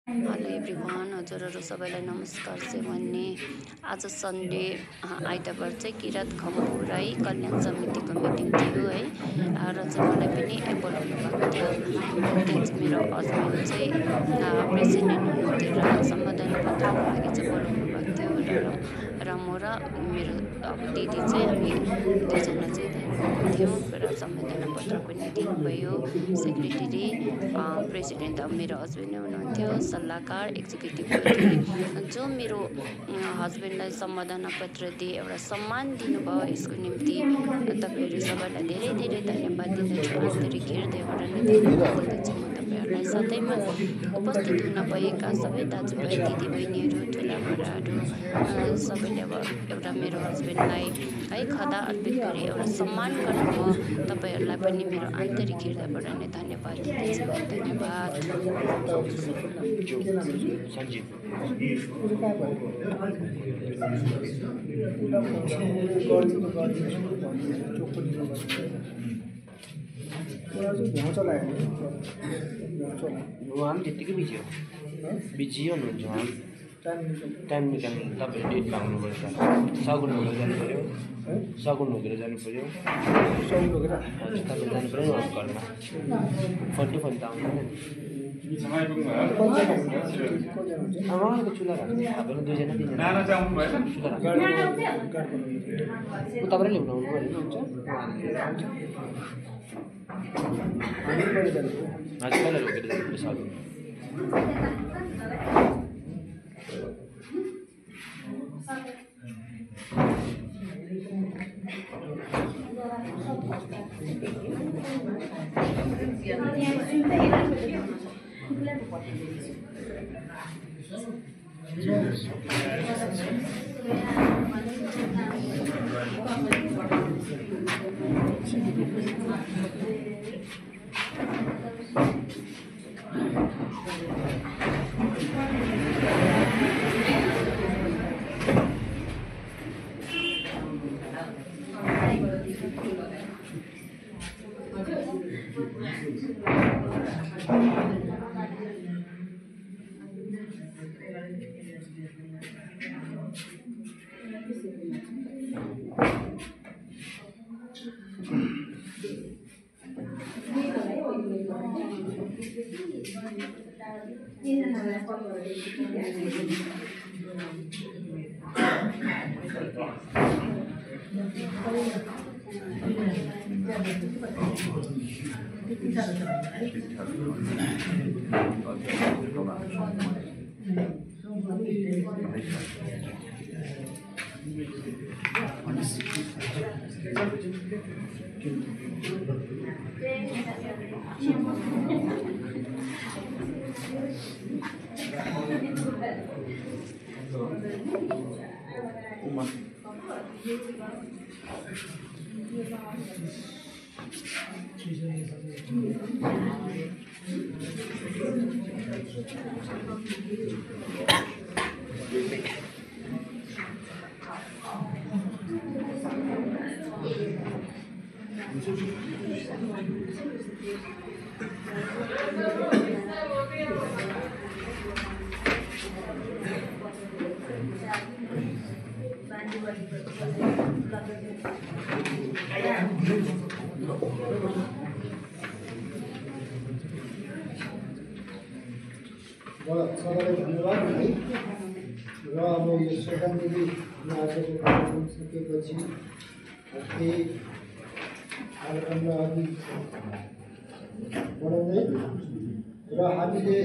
Hello everyone, हजुरहरू सबैलाई नमस्कार चाहिँ भन्ने। आज सन्डे आइतबार चाहिँ किरात खम्बु राई कल्याण समितिको मिटिङ थियो है। र चाहिँ मलाई पनि बोलाउनु भएको थियो। त्यहाँ चाहिँ मेरो हस्बेन्ड चाहिँ प्रेसिडेन्ट हुनुहुन्थ्यो र सम्बोधन पत्रको लागि चाहिँ बोलाउनु भएको थियो र म र मेरो दिदी चाहिँ हामी दुईजना चाहिँ त्यहाँ थियौँ र सम्बोधन पत्र पनि दिनुभयो। सेक्रेटरी प्रेसिडेन्ट अब मेरो हस्बेन्ड नै हुनुहुन्थ्यो, सल्लाहकार एक्जिक्युटिभ जो मेरो हस्बेन्डलाई सम्बोधन पत्र दिए एउटा सम्मान दिनुभयो। यसको निम्ति तपाईँहरू सबैलाई धेरै धेरै धन्यवाद दिँदछु। आन्तरिक हृदयबाट नै धन्यवाद दिँदछु म तपाईँहरूलाई। साथैमा उपस्थित हुन भएका सबै दाजुभाइ दिदीबहिनीहरू, ठुला बडाहरू सबैले अब एउटा मेरो हस्बेन्डलाई है खदा अर्पित गरी एउटा सम्मान गर्नुभयो। तपाईँहरूलाई पनि मेरो आन्तरिक हृदयबाट नै धन्यवाद दिँदछु। धन्यवाद। उहाँ पनि त्यत्तिकै बिजी हुनुहुन्छ। उहाँ टाइम निकाल्नु तपाईँले डेट माग्नुपर्छ। सगुन बोकेर जानु पऱ्यो, सगुन बोकेर जानु पऱ्यो, हजुर तपाईँ जानु पऱ्यो उहाँको घरमा। फोन टु फोन त आउँदैन नि। उहाँको चुला राख्नु तपाईँले दुईजना तिनजना चुला राख्नु तपाईँले ल्याउनु आउनु होइन हुन्छ। हजुर पहिला बोकेर जानु पऱ्यो सगुन। सबैलाई धन्यवाद है। र अब यो श्रद्धाञ्जली आजको कार्यक्रम सकेपछि केही कार्यक्रमलाई अघि बढाउँदै र हामीले